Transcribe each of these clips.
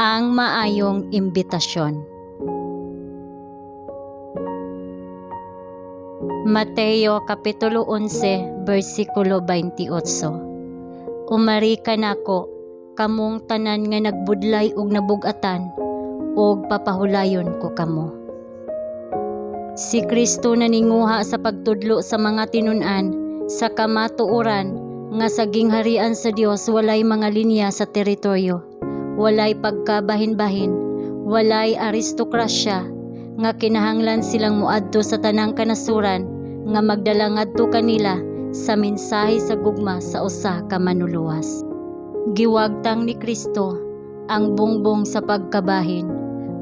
Ang maayong imbitasyon. Mateo Kapitulo 11, versikulo 28. Umari kanako, kamong tanan nga nagbudlay ug nabug-atan, ug papahulayon ko kamo. Si Kristo naninguha sa pagtudlo sa mga tinun-an sa kamatuoran nga sa gingharian sa Dios walay mga linya sa teritoryo, walay pagkabahin-bahin, walay aristokrasya nga kinahanglan silang moadto sa tanang kanasuran nga magdala ngadto kanila sa mensahe sa gugma sa usa ka manluluwas. Giwagtang ni Kristo ang bungbong sa pagkabahin,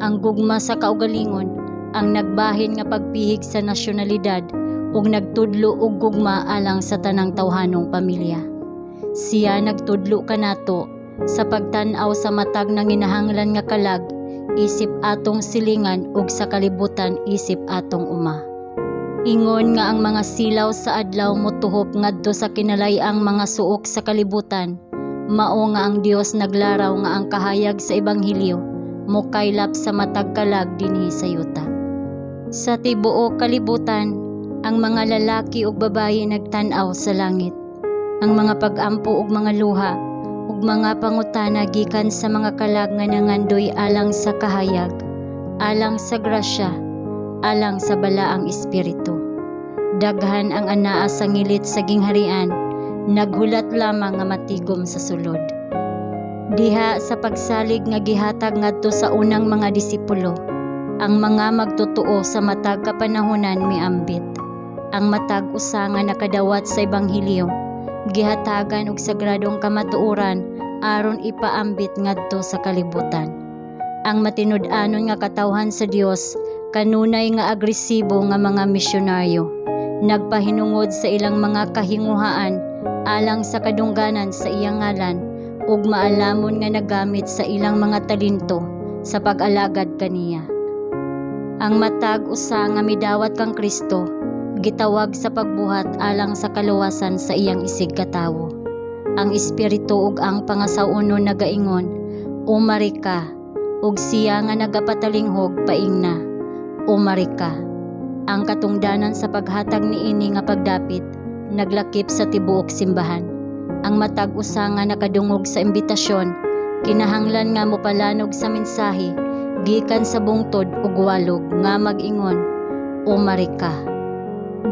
ang gugma sa kaugalingon, ang nagbahin nga pagpihig sa nasyonalidad ug nagtudlo og gugma alang sa tanang tawhanong pamilya. Siya nagtudlo kanato sa pagtan-aw sa matag nanginahanglan nga kalag isip atong silingan ug sa kalibutan isip atong uma. Ingon nga ang mga silaw sa adlaw motuhop ngadto sa kinalay-ang mga suok sa kalibutan, mao nga ang Dios naglaraw nga ang kahayag sa ebanghelyo mokaylap sa matag kalag dinhi sa yuta. Sa tibuok kalibutan, ang mga lalaki ug babaye nagtan-aw sa langit. Ang mga pag-ampo ug mga luha ug mga pangutana gikan sa mga kalag nga nangandoy alang sa kahayag, alang sa grasya, alang sa Balaang Espiritu. Daghan ang anaa sa ngilit sa gingharian, naghulat lamang nga matigom sa sulod. Diha sa pagsalig nga gihatag ngadto sa unang mga disipulo, ang mga magtotoo sa matag kapanahonan miambit. Ang matag usa nga nakadawat sa ebanghelyo, gihatagan og sagradong kamatuoran aron ipaambit ngadto sa kalibutan. Ang matinud-anon nga katawhan sa Dios kanunay nga agresibo nga mga misyonaryo, nagpahinungod sa ilang mga kahinguhaan alang sa kadungganan sa iyang ngalan ug maalamon nga nagamit sa ilang mga talento sa pag-alagad kaniya. Ang matag usa nga midawat kang Kristo gitawag sa pagbuhat alang sa kaluwasan sa iyang isigkatawo. Ang espiritu ug ang pangasaw-onon nagaingon, "Umari ka," ug siya nga nagapatalinghog paingna, "Umari ka." Ang katungdanan sa paghatag niini nga pagdapit naglakip sa tibuok simbahan. Ang matag usa nga nakadungog sa imbitasyon kinahanglan nga mopalanog sa mensahe gikan sa bungtod ug walog nga mag-ingon, "Umari ka."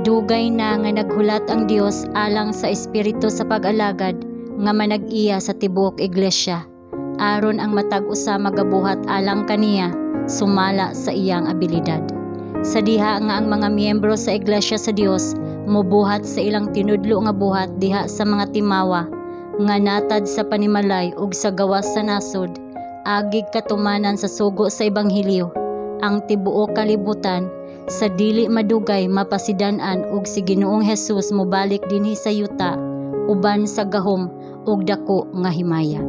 Dugay na nga naghulat ang Dios alang sa espiritu sa pag-alagad nga manag-iya sa tibuok iglesia aron ang matag usa magabuhat alang kaniya sumala sa iyang abilidad. Sa diha nga ang mga miyembro sa iglesia sa Dios mobuhat sa ilang tinudlo nga buhat diha sa mga timawa nga natad sa panimalay ug sa gawas sa nasod agig katumanan sa sugo sa ebanghelyo, ang tibuok kalibutan sa dili madugay mapasidan-an ug si Ginoong Hesus mobalik dinhi sa yuta uban sa gahom ug dako nga himaya.